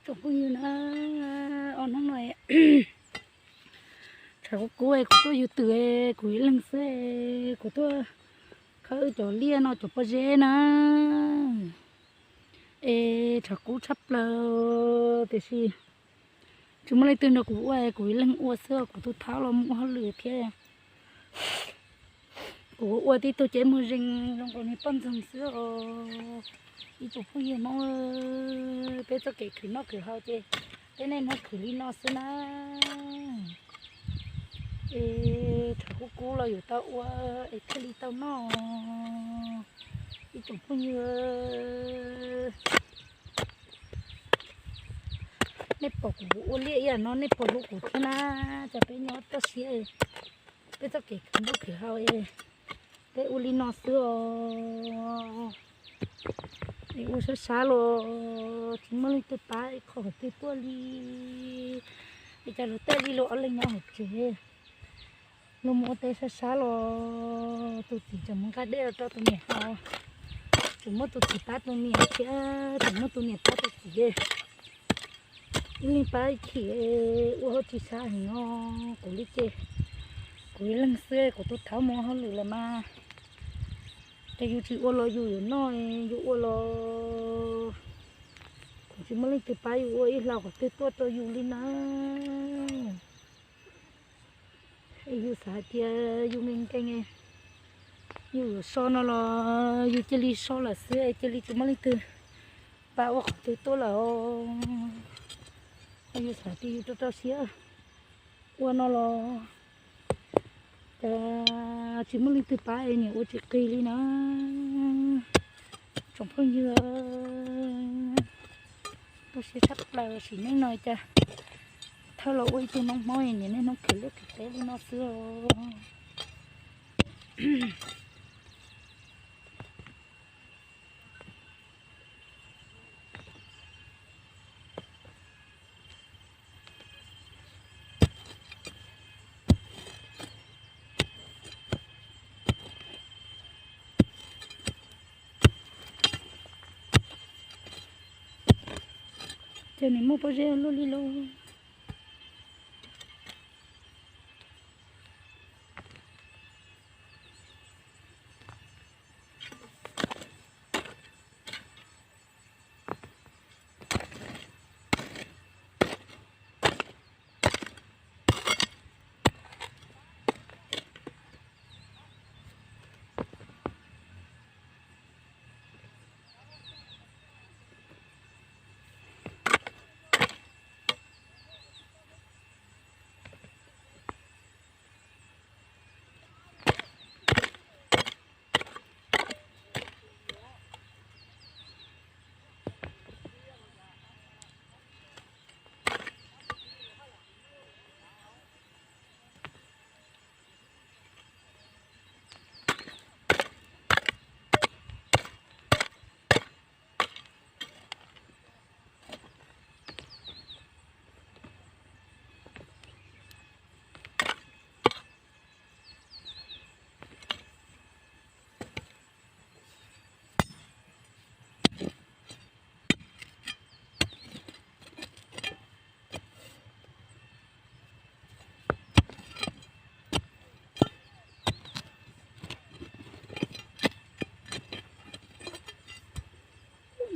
Tsoom phooj ywg na, ob hnub no tshav kub kub kuv tuaj yug twm kuv ib leeg xwb, kuv tuaj khawb cov liaj no cov pob zeb na. Es tshav kub tshaj plaws tiam sis tsis muaj leej twg nrog kuv ua, kuv ib leeg ua xwb, kuv tus thaub los mus ua hauj lwm thiab. Kuv ua tib tug cev muag zees zoo nkaus niag poj ntxoog xwb os. Ib tsoom phooj ywg Hmoob, peb txoj kev khwv noj khwv haus ces peb niaj hnub khwv li no xwb na. Es tshav kub kub los yuav tau ua es thiaj li tau noj. Ib tsoom phooj ywg, nej pom kuv ua liaj ib yam no nej puas hlub kuv thiab na? Cas peb nyob toj siab, peb txoj kev khwv noj khwv haus, peb ua li no xwb os. Es ua sab sab los tsis muaj leej twg pab, qhov twg tuaj li. Es cas luag tej li luag ob leeg nyob hauv tsev, luag mus ua teb sab sab los tus txiv tseem mus nqa dej los rau tus niam haus, tseem muab tus txiv pab tus niam thiab tseem muab tus niam pab tus txiv. Ib leeg pab ib chim, ua hauj tsis sab heev no. Kuv li ces kuv ib leeg xwb, kuv tus thaub mus hauj lwm lawm mas, ces yus tsis ua los yus yuav noj, yus ua los kuv tsis muaj leej twg pab yus ua ib hlau qhov twg tuaj rau yus li na. Yus xav hais tias yus nkees nkees, yus yuav so no los yus cia li so lawm xwb, cia li tsis muaj leej twg pab ua qhov twg tuaj lawm. Yus xav tias yus rau rau siab ua no los cas tsis muaj leej twg pab es niam ua tsis qis li na. Tsoom phooj ywg, tu siab tshaj plaws, sim neej no cas thawj los ua ib tug noob Hmoob niaj hnub khwv liaj khwv teb li no xwb os. Ces nws muaj pob zeb luaj li lauj.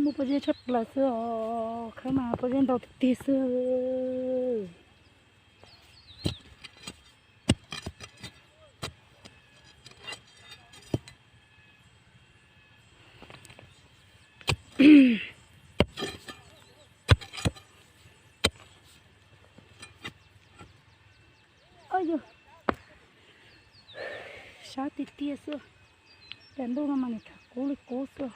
Muaj pob zeb tshaj plaws xwb os, khawb mas pob zeb ntau tiag tiag xwb. Yog sab tiag tiag xwb, cas ntuj no mas nws tshav kub li kub xwb.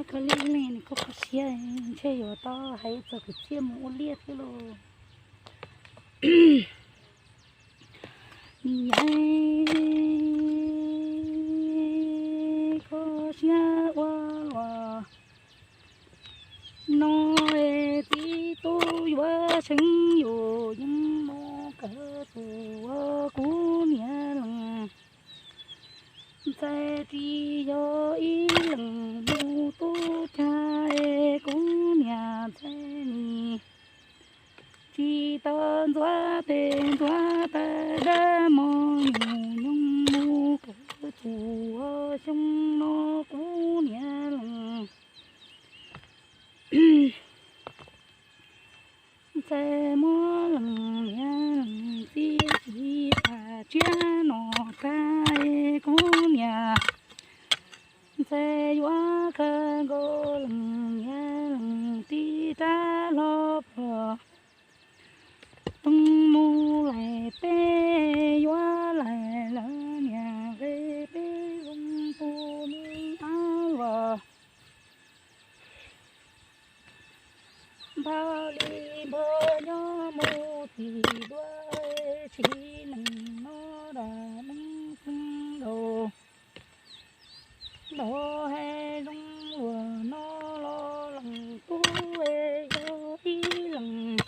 Koj li ne, nws kho kho siab, ntshe yuav tau hais txog kwv txhiaj mus ua liaj thiab lauj. Nws yeej kho siab ua luaj no, es txiv tub yuav seev yus yeej mus kawg tus ua kuv niam leej. Ntxhais tsis yog ib leeg mus tub cag, es kuv niam ntxhais nis tsis tau ntxuav tes ntxuav taw dab mos nyuj nyoog mus kawg tus ua xyoo no kuv niam leej. Ntxhais muab leej niam leej txiv tsis tas tsiab no tag, kuv niam ntxhais yuav kawg nkaus leej niam leej txiv rab hlo pom toog mus laim teb yuav laim lawv niam nqe peb zoo tus me ab luaj. Npawg li npawg nyob mus txiv duab, tsis neej no dam neej xeev nkaus. Ntaus hais zoo luaj no los leej tub yog ib leeg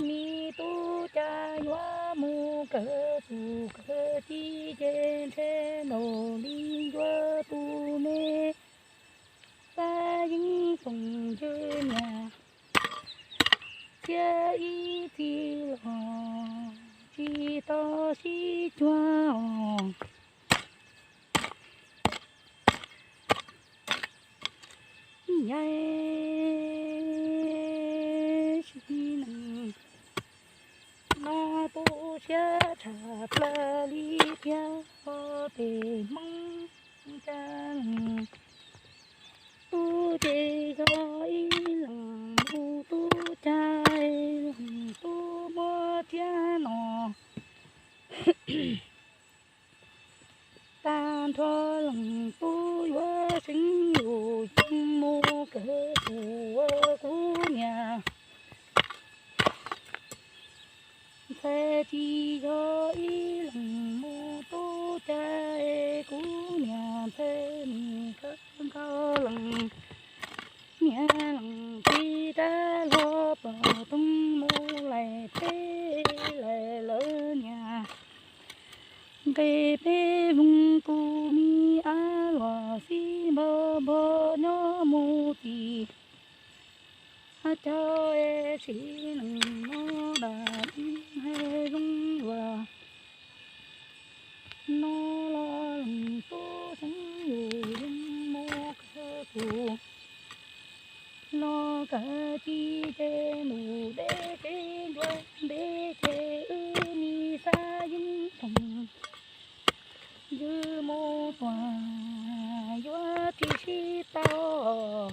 me tub cag yuav mus kawg tus kawg txiv ces ntshe ntaus li ncuav tus me xab yeeb foom ncw niam thiab ib txhis los tsis tau sib cuag os. Yav tsis neej no tu siab tshaj plaws li thiab, peb Hmoob cag leej tub ces yog ib leeg mus tub cag, leej tub muab tsiab no. Tag nrho leej tub yuav seev yus yeej mus kawg tus ua kuv niam. Ntxhais tsis yog ib leeg mus tub cag, kuv niam ntxhais nis kawg nkaus leej niam leej txiv rab hlo pom toog mus laim teb laim lawv niam nqe peb voog tus me ab luaj xib npog npog nyob mus txiv. Ab caug es tsis neej no dam hais zoo luaj no los leej tub seev yus yeej mus kawg tus los kawg ci ces nus deb ces ncuav deb ces wb me xab yeeb foom ncw mus tuaj yuav tsis sib tau.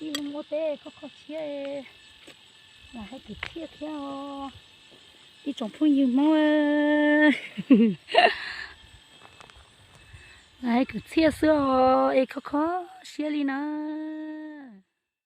Ib leeg ua teb kho kho siab, lam hais kwv txhiaj thiab os ib tsoom phooj ywg Hmoob. Lam hais kwv txhiaj xwb os es kho kho siab li na.